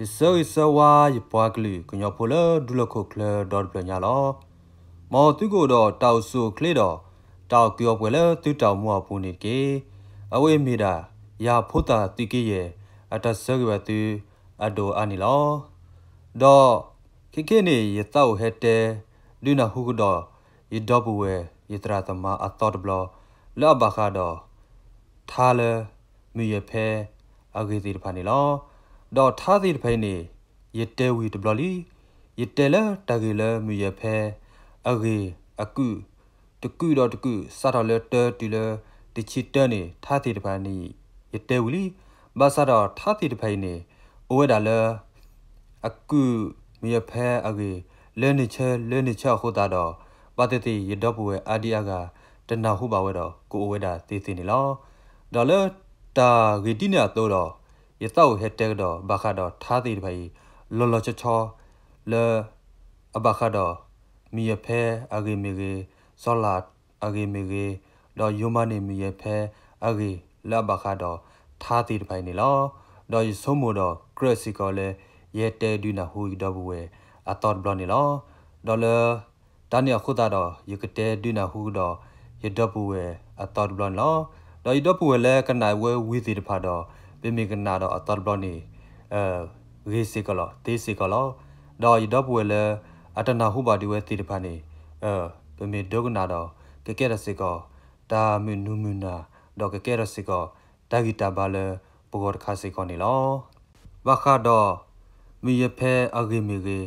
ယဆၢဂ့ၤဆၢဝါယပှၤကလုာ်ကညီဖိလၢဒူလီၢ်ခိၣ်ချၢဒီတဖျၢၣ်ညါလီၤ. မ်သုကအိၣ်ဒီးတၢ်အိၣ်ဆူၣ်အိၣ်ချ့ဒီး တၢ်အိၣ်ကူအိၣ်ပှဲၤလၢသုတၢ်အိၣ်မူအပူၤန့ၣ်တက့ၢ်. အဝဲအံၤမ့ၢ်ဒၣ် ယၤဖိသၣ်သုးက့ယဲၢ် အတၢ်ဆၢဂ့ၤဘၣ်သုအဒိၣ်အါန့ၣ်လီၤ. ဒီးခဲကနံၣ်အံၤန့ၣ် ယသးအိၣ်ဟဲတဲ ဒုးနၢ်ဟူကဒီး ယဒီပုၢ်ဝဲၢ် ယသရၣ်သမါအသီတဘျီ လၢအဘၣ်ဃးဒီး ထါလၢ မုၢ်ယဲၢ်ဖဲအဂ့ၢ်သ့ၣ်တဖၣ်န့ၣ်လီၤ. ဒီးထါသ့ၣ်တဖၣ်အံၤန့ၣ် ယတဲဝံၤတဘျီလံ. ယတဲလၢတၢ်ဂ့ၢ်လၢမုၢ်ယဲၢ်ဖဲအဂ့ၢ်အကုၢ် တကုၢ်ဒီးတကုၢ် စးထီၣ်လၢတၢတုၤလၢတဆံတၢန့ၣ် ထါသ့ၣ်တဖၣ်န့ၣ် ယတဲဝံၤလံ. ဘၣ်ဆၣ်ဒီးထါသ့ၣ်တဖၣ်အံၤန့ၣ် အိၣ်ဝဲဒၣ်လၢ အကုၢ်မုၢ်ယဲၢ်ဖဲအဂ့ၢ် လၢန့ၢ်ဆၢလၢန့ၢ်ဆၢအဃိသတးဒီး ဘၣ်သ့ၣ်သ့ၣ်ယဒီပုၢ်ဝဲၢ်အါဒံအါဂၤ တနၢ်ဟူဘၣ်ဝဲဒီး ကအိၣ်ဝဲဒၣ်သ့သ့န့ၣ်လီၤ. ဒီးလၢတၢ်ဂ့ၢ်ဒ်န့ၣ်အသိးဒီး ယသးအိၣ်ဟဲတဲကဒီး ဘၣ်ဃးဒီးထါသ့ၣ်တဖၣ်အံၤ လီၤလီၤဆီဆီ လၢ အဘၣ်ဃးဒီး မုၢ်ယဲၢ်ဖဲအဂ့ၢ်မ့ၢ်ဂ့ၤ, စီၤလၤအဂ့ၢ်မ့ၢ်ဂ့ၤ, ဒီးယိၤမၤန့ၢ်မုၢ်ယဲၢ်ဖဲအဂ့ၢ် လၢအဘၣ်ဃးဒီးထါသ့ၣ်တဖၣ်အံၤန့ၣ်လီၤ. ဒီးယဆိကမိၣ်ဒီးကြၢးစ့ၢ်ကီးလၢ ယဟဲတဲဒုးနၢ်ဟူယဒီပုၢ်ဝဲၢ်အသီတဘျီန့ၣ်လီၤ. ဒီးလၢ တၢ်န့ၣ်အဃိသတးဒီး ယကတဲဒုးနၢ်ဟူကဒီး ယဒီပုၢ်ဝဲၢ်အသီတဘျီန့ၣ်လီၤ. ဒီးယဒီပုၢ်ဝဲၢ်လၢကနၣ်ဝဲဝံၤသ့ၣ်တဖၣ်ဒီး ပမ့ၢ်ကနၣ်ဒီးအသီတဘျီန့ၣ် ဂ့ၤစ့ၢ်ကီးလီၤ, သ့စ့ၢ်ကီးလီၤ. ဒီးယဒီပုၢ်ဝဲၢ်လၢ အတနၢ်ဟူဘၣ်ဒံးဝဲသ့ၣ်တဖၣ်န့ၣ် ပမ့ၢ်ဒိကနၣ်ဒီး ကကဲထီၣ်စ့ၢ်ကီး တၢ်မုၢ်နုာ်မုၢ်နၤ ဒီးကကဲထီၣ်စ့ၢ်ကီး တၢ်ဂံၢ်တၢ်ဘါလၢပဂီၢ်တခါစ့ၢ်ကီးန့ၣ်လီၤ. ဘၣ်ဃးဒီး မုၢ်ယဲၢ်ဖဲအဂ့ၢ်မ့ၢ်ဂ့ၤ,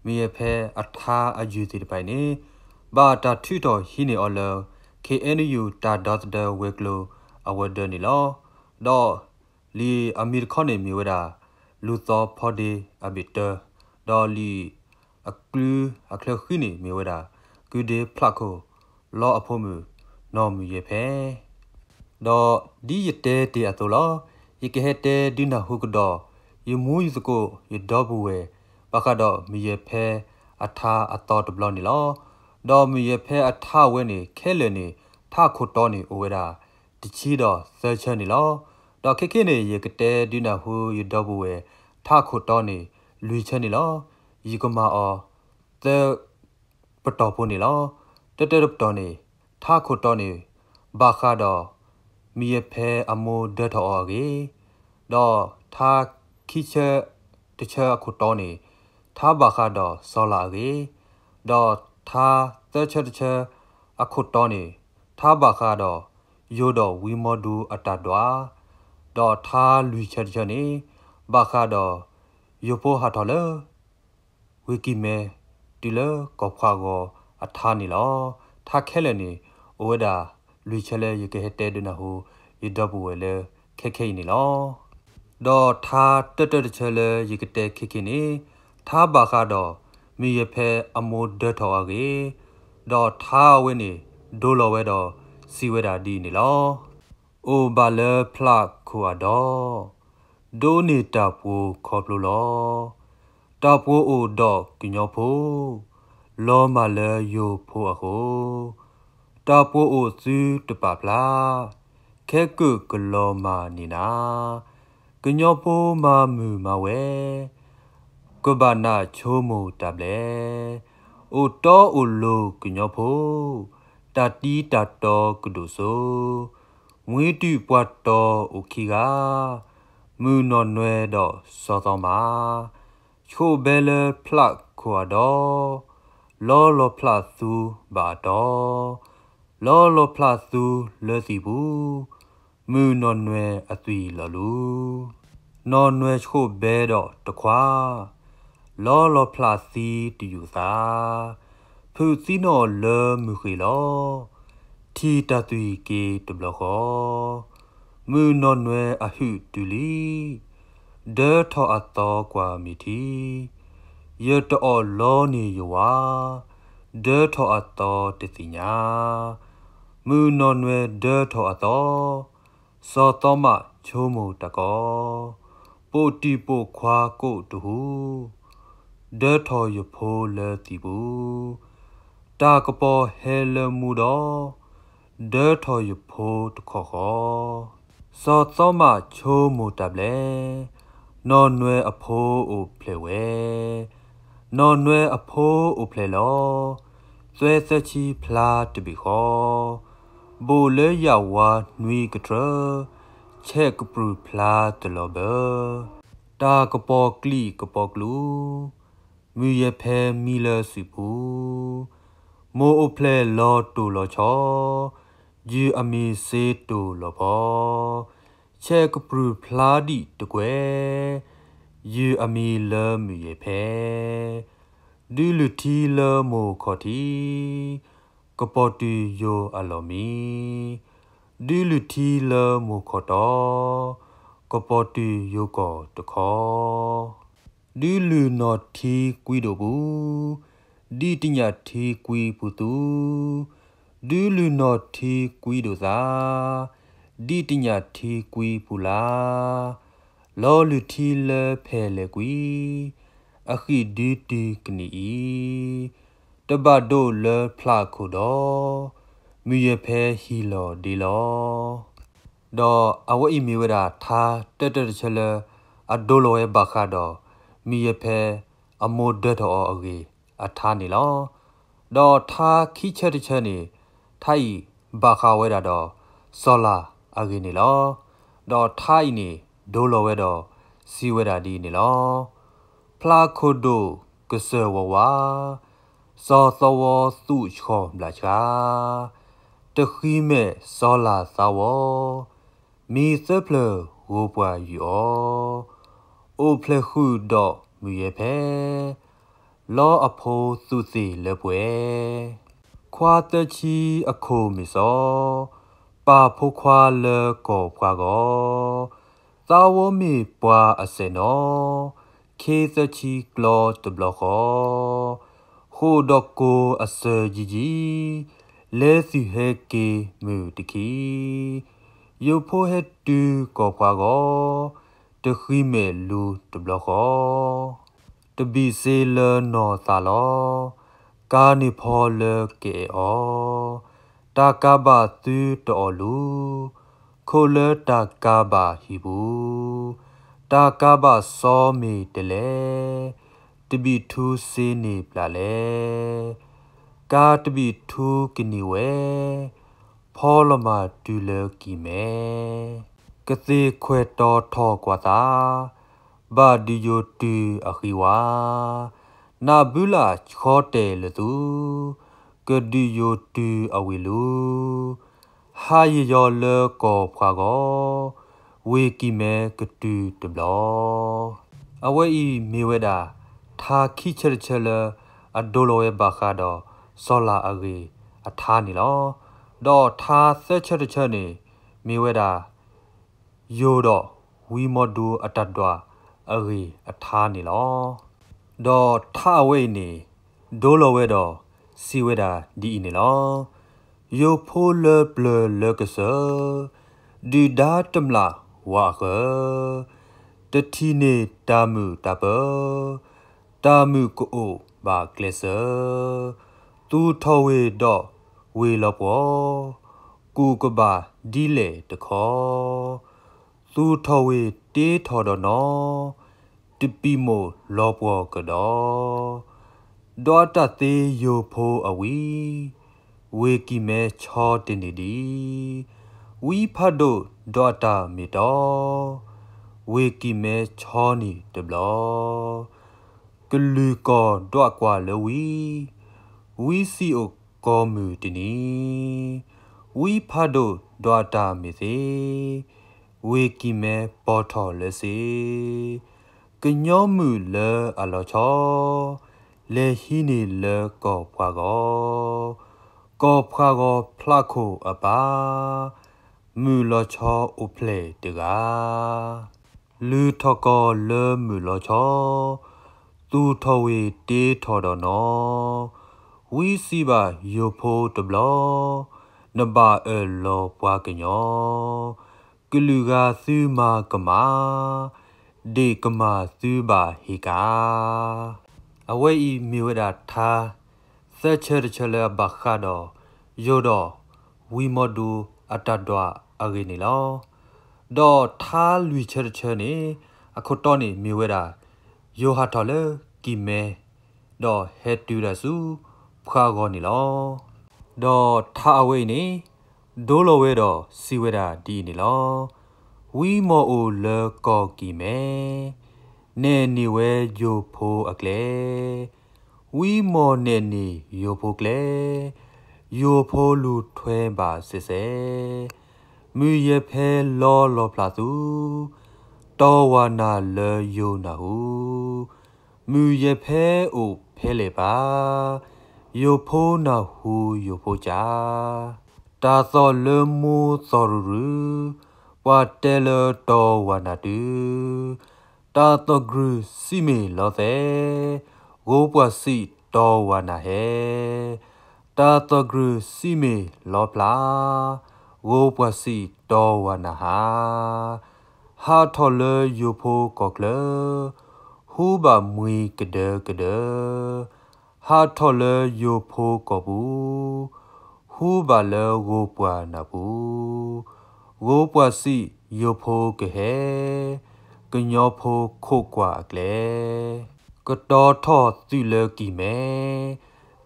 မုၢ်ယဲၢ်ဖဲအထါအယုၢ်သ့ၣ်တဖၣ်အံၤန့ၣ် ဘၣ်တၢ်ထုးထီၣ်ဟံးန့ၢ်အီၤလၢ ခ့ၣ်အဲၣ်ယူၣ် တၢ်ဒီသဒၢဝဲၤကျိၤအဝဲၤဒၢးန့ၣ်လီၤ. ဒီးလံာ်အမံၤတခီန့ၣ်မ့ၢ်ဝဲဒၣ် လူၤသီဖီဒ့အဘ့ၣ်တၢ, ဒီးလံာ်အကလုာ်အချၢဃံန့ၣ်မ့ၢ်ဝဲဒၣ် ကုၢ်ဒ့ဖျးခိၣ် လီအဖိမုၣ် နီၢ်မုၢ်ယဲၢ်ဖဲ ဒီးဒ်ယတဲတ့ၢ်အသိးလီၤ. ယကဟဲတဲဒုးနၢ်ဟူကဒီး ယမူယသကိး ယဒီပုၢ်ဝဲၢ် ဘၣ်ဃးဒီးမုၢ်ယဲၢ်ဖဲအထါအသီတဘျီန့ၣ်လီၤ. ဒီးမုၢ်ယဲၢ်ဖဲအထါဝဲန့ၣ် ခဲလၢာ်န့ၣ် ထါခိၣ်တီန့ၣ်အိၣ်ဝဲဒၣ် တဆံဒီးသၢဆၢန့ၣ်လီၤ. ဒီးခဲကနံၣ်အံၤန့ၣ် ယကတဲဒုးနၢ်ဟူယဒီပုၢ်ဝဲၢ် ထါခိၣ်တီန့ၣ် လွံၢ်ဆၢန့ၣ်လီၤ. ယကမၤအီၤ သၢ ပတီၢ်ဖိန့ၣ်လီၤ. တၢတၢတပတီၢ်န့ၣ် ထါခိၣ်တီန့ၣ် ဘၣ်ဃးဒီး မုၢ်ယဲၢ်ဖဲအမိၢ်ဒၢထီၣ်အီၤအဂ့ၢ်, ဒီးထါခံဆၢတဆၢအခိၣ်တီန့ၣ် ထါဘၣ်ဃးဒီးစီၤလၤအဂ့ၢ်, ဒီးထါသၢဆၢတဆၢအခိၣ်တီန့ၣ် ထါဘၣ်ဃးဒီး ယိၤဒီးဝံမီဒူအတၢ်ဒွး, ဒီးထါလွံၢ်ဆၢတဆၢန့ၣ် ဘၣ်ဃးဒီး ယိၤဖိဟးထီၣ်လၢ ဝ့ၢ်ကံၢ်မဲ တုၤလၢကီၢ်ဖှးဂီၤအထါန့ၣ်လီၤ. ထါခဲလၢာ်န့ၣ် အိၣ်ဝဲဒၣ်လွံၢ်ဆၢလၢယကဟဲတဲဒုးနၢ်ဟူ ယဒီပုၢ်ဝဲၢ်လၢခဲခဲအံၤန့ၣ်လီၤ. ဒီးထါတၢတၢတဆၢလၢယကတဲခဲခဲန့ၣ် ထါဘၣ်ဃးဒီး မုၢ်ယဲၢ်ဖဲအမိၢ်ဒၢထီၣ်အဂ့ၢ်, ဒီးထါအဝဲန့ၣ် ဒိလီၤဝဲဒီးစံးဝဲဒၣ်ဒ်အံၤန့ၣ်လီၤ. အိၣ်ဘၣ်လၢဖျးခိၣ်အဒီ, ဒိးန့ၢ်တၢ်ပှိၤခီဖျိလီၤ. တၢ်ပှိၤအိၣ်ဒီးကညီဖိ, လီၤမၢ်လၢယိၤဖိအဃိ, တၢ်ပှိၤအိၣ်သုတပာ်ဖျါ, ခဲကၢၣ်ကလီၤမၢ်န့ၢ်နၤ, ကညီဖိမၤမုာ်မၤဝဲ ကဘၣ်နးဆိကမိၣ်တၢ်ဘျဲၣ်, အိၣ်တီအိၣ်လိၤကညီဖိ, တၢ်တံတၢ်တီကဒိၣ်စိ, မှံတုၢ်ပှၤတီၤအိၣ်ခံဂၤ, မုၢ်နီၢ်နွဲဒီးစီၤသီမး, ဆှိၣ်ဘဲလၢဖျးခိၣ်အဒီ, လီလီၤဖျးသူဘၣ်အတီ, လီလီၤဖျးသူလၢသံၣ်ပူၤ, မုၢ်နီၢ်နွဲအသွံၣ်လီၤလူၤ, နီၢ်နွဲဆှိၣ်ဘဲဒီးတခွါ, လီလီၤဖျးသံတယူာ်သး, ဖုးသံနီၣ်လၢမုၢ်ဃ့ၢ်လီၤ, ထံၣ်တၢ်သွံၣ်က့ၤတဘျီဃီ, မုၢ်နီၢ်နွဲအဟုၣ်တုၤလံ, ဒၢထီၣ်အသီကွၢ်မ့ၢ်ထံ, ယတအီၣ်လီန့ၢ်ယဝၤ, ဒၢထီၣ်အသီတသ့ၣ်ညါ, မုၢ်နီၢ်နွဲဒၢထီၣ်အသီ, စီၤသီမးဆိကမိၣ်တၢ်ကီ, ပိာ်တံၢ်ပိာ်ခွါကိးတဟူ, ဒၢထီၣ်ယဖိလၢသံၣ်ပူၤ, တၢ်ကပီၤဟဲလၢမူဒီး, ဒၢထီၣ်ယဖိတခီၣ်ဃီ, စီၤသီမးဆိကမိၣ်တၢ်ဘျဲၣ် နီၢ်နွဲအဖိအိၣ်ဖျဲၣ်ဝဲ, နီၢ်နွဲအဖိအိၣ်ဖျဲၣ်လီၤ. သွဲသၢဆံဖျါတဘ့ၣ်ဃီ, ဘိၣ်လၢယၣ်ဝါနွံကထြၢ, ဆဲးကပြုၢ်ဖျါတလီၤဘၢ, တၢ်ကပီၤကျံးကပီၤကျူ, မုၢ်ယဲၢ်ဖဲမံလၢစုပူၤ, မိၢ်အိၣ်ဖျဲၣ်လီၤတိၢ်လီၤဆီ, ယုၢ်အမံၤစ့တိၢ်လီၤဖီ, ဆဲးကပြုၢ်ဖျါဒံးတကွဲၢ်, ယုၢ်အမံၤလၢမုၢ်ယဲၢ်ဖဲ, ဒုးလုၢ်ထံလၢမိၢ်ခီၣ်ထံး, ကပီၤတုၤယိၤအလီၢ်မံ, ဒုးလုၢ်ထံလၢမိၢ်ခီၣ်တီ, ကပီၤတုၤယိၤကီၢ်တခီ, ဒုးလုၢ်နီၢ်ထံကွံဒိၣ်ပူၤ, ဒ်တညၣ်ထံကွံပူၤသူ, ဒုးလုၢ်နီၢ်ထံကွံဒိၣ်သး, ဒ်တညၣ်ထံကွံပူၤလါ, လီၤလုၢ်ထံလၢဖဲလဲၣ်ကွံ, အဃံၣ်ဒုးတုၤကနံၣ်အံၤ, တဘၣ်ဒိးလၢဖျးခိၣ်ဒီး, မုၢ်ယဲၢ်ဖဲဟံးလီၤဒ့လီၤ. ဒီးအဝဲအံၤမ့ၢ်ဝဲဒၣ်ထါတၢတၢတဆၢလၢ အဒိလီၤဝဲဘၣ်ဃးဒီး မုၢ်ယဲၢ်ဖဲအမိၢ်ဒၢထီၣ်အီၤအဂ့ၢ်အထါန့ၣ်လီၤ. ဒီးထါခံဆၢတဆၢန့ၣ်, ထါအံၤဘၣ်ဃးဝဲဒၣ်ဒီးစီၤလၤအဂ့ၢ်န့ၣ်လီၤ. ဒီးထါအံၤန့ၣ် ဒိလီၤဝဲဒီး စံးဝဲဒၣ်ဒ်အံၤန့ၣ်လီၤ. ဖျးခိၣ်ဒိၣ်ကစၢၢ်ဝးဝး, စီၤသီဝီသူၣ်ဆှီၣ်ဘျးဆှး, တဃံမဲာ်စီၤလၤသးဝီ, မံၤသၢဖျၢၣ်ဂိၤပှၤယုၢ်အီၤ, အိၣ်ဖျဲၣ်ဃုာ်ဒီးမုၢ်ယဲၢ်ဖဲ, လီအဖိသူးသ့ၣ်လၢပှဲၤ, ခွါသၢဆံအခိၣ်မ့ၢ်စီၤ, ပာ်ဖိခွါလၢကီၢ်ဖှါဂီၤ, သးဝီမ့ၢ်ပှၤအစဲးနီၤ, ခ့သၢဆံကျီတဘျီဃီ, ဃိာ်ဒီးကိၢ်အစၢၤယံၤယံၤ, လဲၤသုးဟဲက့ၤမုၢ်တခံ, ယိၤဖိဟဲတုၤကီၢ်ဖှါဂီၤ, တဃံမဲာ်လူၤတဘျီဃီ, တဘံၣ်စ့လၢနီၢ်သးလီၤ, ကၤန့ၣ်ဖီလၢကအဲၣ်အီၤ, တၢ်ကၤဘၣ်သုတအီၣ်လူၤ, ခိးလၢတၢ်ကၤဘၣ်ဟံၣ်ပူၤ, တၢ်ကၤဘၣ်စီမ့ၢ်တလဲၤ, တဘံၣ်ထူစ့န့ၢ်ပျၢ်လဲၤ, ကၤတဘံၣ်ထူကန့ၢ်ဝဲ, ဖီလီၤမၢ်တုၤလၢကံၢ်မဲ, ကသ့ၣ်ခွဲးတီၤထီၣ်ကွၢ်သး, ဘၣ်ဒုးယိၤတုၤအဃံဝါ, နၢ်ဘုလၣ်ဆှီတဲာ်လၢသူ, ကဒုးယိၤတုၤအဝ့ၢ်လူၤ, ဟါယယီၤလၢကီၢ်ဖှါဂီၤ, ဝ့ၢ်ကံၢ်မဲကတုၤတဘျီ. အဝဲအံၤမ့ၢ်ဝဲဒၣ် ထါခံဆၢတဆၢလၢ အဒိလီၤဝဲဘၣ်ဃးဒီး စီၤလၤအဂ့ၢ်အထါန့ၣ်လီၤ. ဒီးထါသၢဆၢတဆၢန့ၣ် မ့ၢ်ဝဲဒၣ် ယိၤဒီးဝံမီဒူအတၢ်ဒွးအဂ့ၢ်အထါန့ၣ်လီၤ. ဒီးထါအဝဲအံၤန့ၣ် ဒိလီၤဝဲဒီးစံးဝဲဒၣ်ဒ်အံၤန့ၣ်လီၤ. ယိၤဖိလၢပျၢၤလၢကစၢၢ်, ဒုၣ်ဒါတမျၢ်ဝးအဃၢၤ, တထံၣ်န့ၢ်တၢ်မုာ်တၢ်ပၢၤ, တၢ်မုာ်ကအိၣ်ဘၣ်ကျဲးစၢး, သူၣ်ထီၣ်ဝ့ၢ်ဒီးဝ့ၢ်လီၤပှီၢ်, ကူၣ်ကဘၣ်ဒ်လဲၣ်တခီ, သူၣ်ထီၣ်ဝ့ၢ်တ့ထီၣ်ဒီးနီၢ်, တပံာ်မိၣ်လီၤပှီၢ်ကဒီး, ဒွးတၢ်သ့ယိၤဖိအဝံၤ, ဝ့ၢ်ကံၢ်မဲဆီတန့ၢ်ဒံး, ဝံဖးဒိၣ်ဒွးတၢ်မ့ၢ်တီ, ဝ့ၢ်ကံၢ်မဲဆီန့ၣ်တဘျီ, ကလုာ်ကီၢ်ဒွးကွၢ်လၢဝံၤ, ဝံစံၣ်အိၣ်ကီၢ်မုၢ်တနံၤ, ဝံဖးဒိၣ်ဒွးတၢ်မ့ၢ်သ့, ဝ့ၢ်ကံၢ်မဲပီၤထီၣ်လၢစ့, ကညီမုၣ်လၢအလီၤဆီ, လဲၤဟံးန့ၢ်လၢကီၢ်ဖှါဂီၤ, ကီၢ်ဖှါဂီၤဖျးခိၣ်အပၢ်, မုၣ်လီၤဆီအိၣ်ဖျဲၣ်တဂၤ, လုၢ်ထီၣ်ကီၢ်လၢမုၣ်လီၤဆီ, သူၣ်ထီၣ်ဝ့ၢ်တ့ထီၣ်ဒီးနီၢ်, ဝံစံးဘၣ်ယိၤဖိတဘျီ, နဘၣ်အၢၣ်လီၤပှၤကညီ, ကလုာ်ဂၤသုမၤကမၣ်, ဒ့ၣ်ကမၣ်သုဘၣ်ဟ့ၣ်ကၣ်. အဝဲအံၤမ့ၢ်ဝဲဒၣ်ထါ သၢဆၢတဆၢလၢအဘၣ်ဃးဒီး ယိၤဒီးဝံမီဒူအတၢ်ဒွးအဂ့ၢ်န့ၣ်လီၤ. ဒီးထါလွံၢ်ဆၢတဆၢန့ၣ် အခိၣ်တီန့ၣ်မ့ၢ်ဝဲဒၣ် ယိၤဟးထီၣ်လၢကံၢ်မဲ, ဒီးဟဲတုၤဝဲဒၣ်ဆူပှၤဂီၢ်န့ၣ်လီၤ. ဒီးထါအဝဲအံၤန့ၣ် ဒိလီၤဝဲဒီးစံးဝဲဒၣ်ဒ်အံၤန့ၣ်လီၤ. ဝံမီၢ်အိၣ်လၢကီၢ်ကံၢ်မဲ, နဲၣ်န့ၢ်ဝဲယိၤဖိအကျဲ, ဝံမီၢ်နဲၣ်န့ၢ်ယိၤဖိကျဲ, ယိၤဖိလူၤထွဲဘၣ်စဲးစဲး, မုၢ်ယဲၢ်ဖဲလီလီၤဖျးသူ, တီဝၤနၢ်လၢယိၤနၢ်ဟူ, မုၢ်ယဲၢ်ဖဲအိၣ်ဖဲလဲၣ်ပၢ်, ယိၤဖိနၢ်ဟူယိၤဖိကၢ်, တၢ်သီၣ်လၢမူသီၣ်ရူၤရူၤ, ပှၤတဲလၢတီဝၤနၢ်တုၤ, တၢ်သီၣ်ကရူၢ်စံးမ့ၢ်လီၤသဲး, ဂိၤပှၤစံးတီဝၤနၢ်ဟဲ, တၢ်သီၣ်ကရူၢ်စံးမ့ၢ်လီၤဖျး, ဂိၤပှၤစံးတီဝၤနၢ်ဟါ, ဟးထီၣ်လၢယိၤဖိကီၢ်ချၢ, ဟူဘၣ်မှံၤကဒၢကဒၢ, ဟးထီၣ်လၢယိၤဖိကီၢ်ပူၤ, ဟူဘၣ်လၢဂိၤပှၤနၢ်ပူၤ, ဂိၤပှၤစံးယိၤဖိကဟဲ, ကညီဖိခိးကွၢ်အကျဲ, ကတီၤထီၣ်သုးလၢကံၢ်မဲ,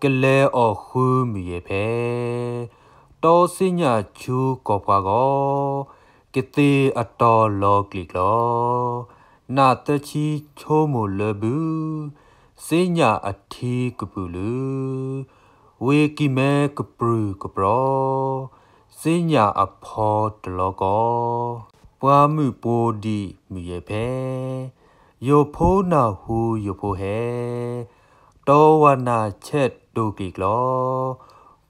ကလဲၤအီၣ်ဃုမုၢ်ယဲၢ်ဖဲ, တီစ့ညၣ်ဆူကီၢ်ပှၤဂီၢ်, ကသ့ၣ်အတီၤလီၤကျံၤကျီၤ, နၢ်သၢဆံဆိကမိၣ်လၢဘု, စ့ညၣ်အထံကပုာ်လု, ဝ့ၢ်ကံၢ်မဲကပြုၢ်ကပြီၤ, စ့ညၣ်အဖီတလီၤကီ, ပှၤမုၣ်ပိၤဒံးမုၢ်ယဲၢ်ဖဲ, ယိၤဖိနၢ်ဟူယိၤဖိဟဲ, တီဝၤနၢ်ဆဲးတိၤကျံၤကျီၤ,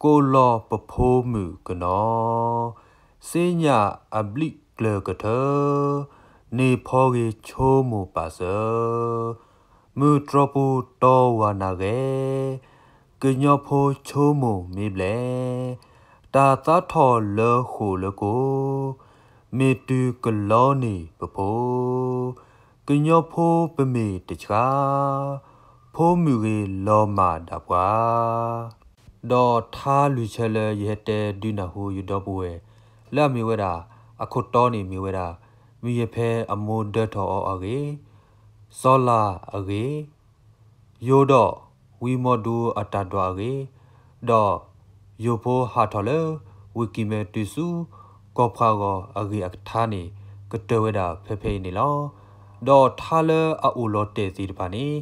ကိးလီၤပဖိမုၣ်ကနီၤ, စ့ညၣ်အဘျံးကျၢၤကထၢ, န့ၢ်ဖီဂ့ၤဆိကမိၣ်ပာ်စၢၤ, မုၢ်တြီၤပူၤတီဝၤနၢ်ဂဲၤ, ကညီဖိဆိကမိၣ်မ့ၢ်ဘျဲၣ်, တၢ်သးထီၣ်လၢဃိာ်လၢကိၤ, မ့ၢ်တုၤကလီန့ၢ်ပဖိ, ကညီဖိပမ့ၢ်တဆှါ, ဖိမုၣ်ဂ့ၤလီၤမၢ်ဒၣ်ပှၤ ဒီးထါလွံၢ်ဆၢလၢယဟဲတဲဒုးနၢ်ဟူယဒီပုၢ်ဝဲၢ်, လၢအမ့ၢ်ဝဲဒၣ်, အခိၣ်တီန့ၣ်မ့ၢ်ဝဲဒၣ်, မုၢ်ယဲၢ်ဖဲအမိၢ်ဒၢထီၣ်အီၤအဂ့ၢ်, စီၤလၤအဂ့ၢ်, ယိၤဒီးဝံမီၢ်ဒူအတၢ်ဒွးအဂ့ၢ်, ဒီးယိၤဖိဟးထီၣ်လၢ ဝ့ၢ်ကံၢ်မဲတုၤဆူ ကီၢ်ဖှးဂီၤအဂ့ၢ်အကထါန့ၣ် ကတၢၢ်ဝဲဒၣ်ဖဲဖဲအံၤန့ၣ်လီၤ. ဒီးထါလၢအအိၣ်လီၤတဲာ်သ့ၣ်တဖၣ်န့ၣ်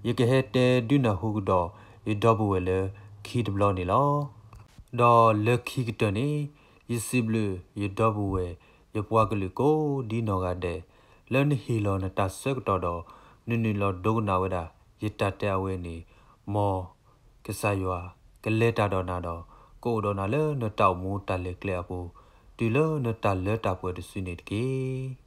ယကဟဲတဲဒုးနၢ်ဟူကဒီး ယဒီပုၢ်ဝဲၢ်လၢခံတဘျီန့ၣ်လီၤ. ဒီးလၢခံကတၢၢ်န့ၣ် ယစံးဘျုးယဒီပုၢ်ဝဲၢ် ယပှၤကလုာ်ကိးဒ်နီၢ်ဂၤဒဲး လၢနဟ့ၣ်လီၤနတၢ်ဆၢကတီၢ်ဒီး နနုာ်လီၤဒိကနၣ်ဝဲဒၣ် ယတၢ်တဲအဝဲန့ၣ်, မ်ကစၢ်ယွၤကလဲၤတၢ်ဒီးနၤဒီး ကအိၣ်ဒီးနၤလၢနတၢ်အိၣ်မူတၢ်လဲၤကျဲအပူၤ တုၤလၢနတၢ်လၢတၢ်ပှဲၤတစုန့ၣ်တက့ၢ်.